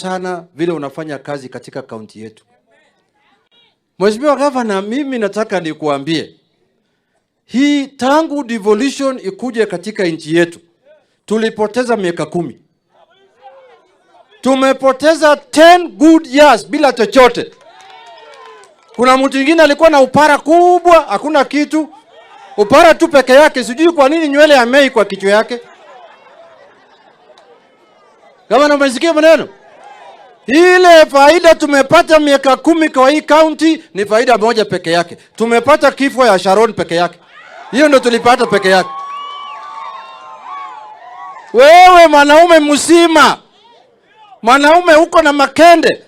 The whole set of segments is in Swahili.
sana vile unafanya kazi katika kaunti yetu. Mheshimiwa Gavana, mimi nataka nikuambie hii, tangu devolution ikuje katika nchi yetu tulipoteza miaka 10. Tumepoteza 10 good years bila chochote. Kuna mtu mwingine alikuwa na upara kubwa, hakuna kitu, upara tu peke yake, sijui kwa nini nywele hamei kwa kichwa yake. Kama umesikia maneno ile, faida tumepata miaka 10 kwa hii county ni faida moja peke yake. Tumepata kifo ya Sharon peke yake, hiyo ndio tulipata peke yake. Wewe mwanaume mzima, mwanaume uko na makende,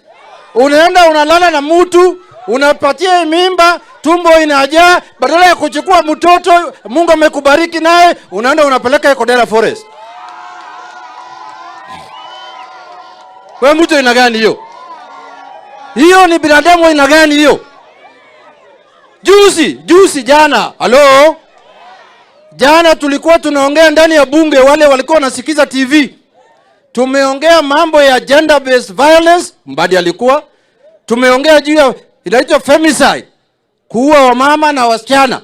unaenda unalala na mtu, unapatia mimba, tumbo inajaa, badala ya kuchukua mtoto Mungu amekubariki naye, unaenda unapeleka Kodera Forest. Wewe mtu aina gani hiyo? Hiyo ni binadamu aina gani hiyo? Juzi, juzi jana, halo? Jana tulikuwa tunaongea ndani ya bunge, wale walikuwa wanasikiza TV. Tumeongea mambo ya gender based violence, Mbadi alikuwa. Tumeongea juu ya inaitwa femicide, kuua wamama na wasichana.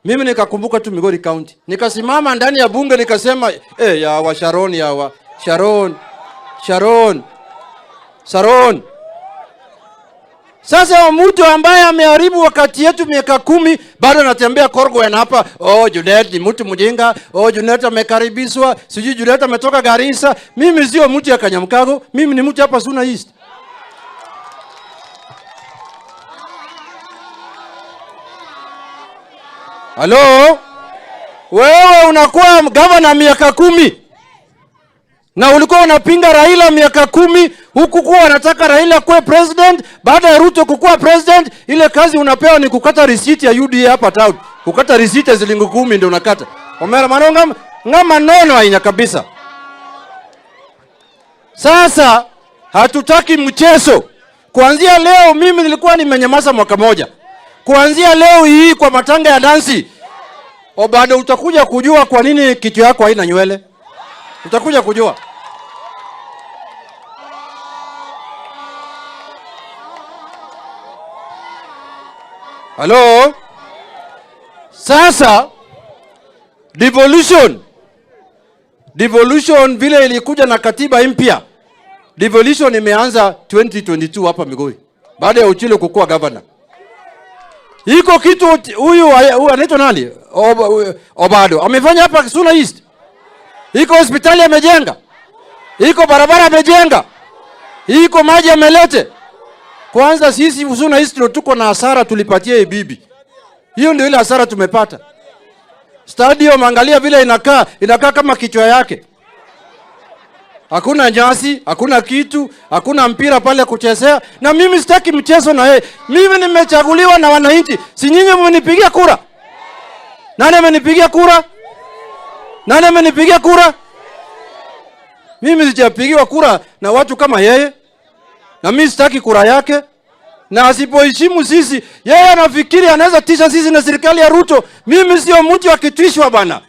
Mimi nikakumbuka tu Migori County. Nikasimama ndani ya bunge nikasema, ya wa Sharon, ya wa Sharon, Sharon, Sharon. Sasa mtu ambaye ameharibu wakati yetu miaka 10 bado anatembea Korgwen hapa. Oh, Junet ni mtu mjinga. Oh, Junet amekaribishwa. Sijui Junet ametoka Garissa. Mimi sio mtu ya Kanyamkago. Mimi ni mtu hapa Suna East. Halo? Wewe unakuwa gavana miaka 10. Na ulikuwa unapinga Raila miaka 10, huku kuwa wanataka Raila kuwe president, baada ya Ruto kukuwa president, ile kazi unapewa ni kukata receipt ya UDA hapa town. Kukata receipt ya shilingi 10 ndio unakata. Omera manonga ngama nono aina kabisa. Sasa hatutaki mchezo. Kuanzia leo mimi nilikuwa nimenyamaza mwaka moja. Kuanzia leo hii kwa matanga ya Nancy, Obado utakuja kujua kwa nini kichwa yako haina nywele. Utakuja kujua. Halo? Sasa devolution vile ilikuja na katiba mpya. Devolution imeanza 2022 hapa Migori, baada ya Ochilo kukuwa governor. Iko kitu huyu anaitwa nani? Obado amefanya hapa Suna East. Iko hospitali amejenga. Iko barabara amejenga. Iko maji amelete. Kwanza sisi Suna East ndio tuko na hasara tulipatia bibi. Hiyo ndio ile hasara tumepata. Stadium angalia vile inakaa, inakaa kama kichwa yake. Hakuna nyasi, hakuna kitu, hakuna mpira pale kuchezea. Na mimi sitaki mchezo na yeye. Mimi nimechaguliwa na wananchi. Si nyinyi mmenipigia kura? Nani amenipigia kura? Nani amenipigia kura? Mimi sijapigiwa kura na watu kama yeye. Na mimi sitaki kura yake. Na asipoheshimu sisi, yeye anafikiri anaweza tisha sisi na serikali ya Ruto. Mimi sio mtu akitishwa bana.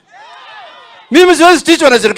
Mimi siwezi tishwa na serikali.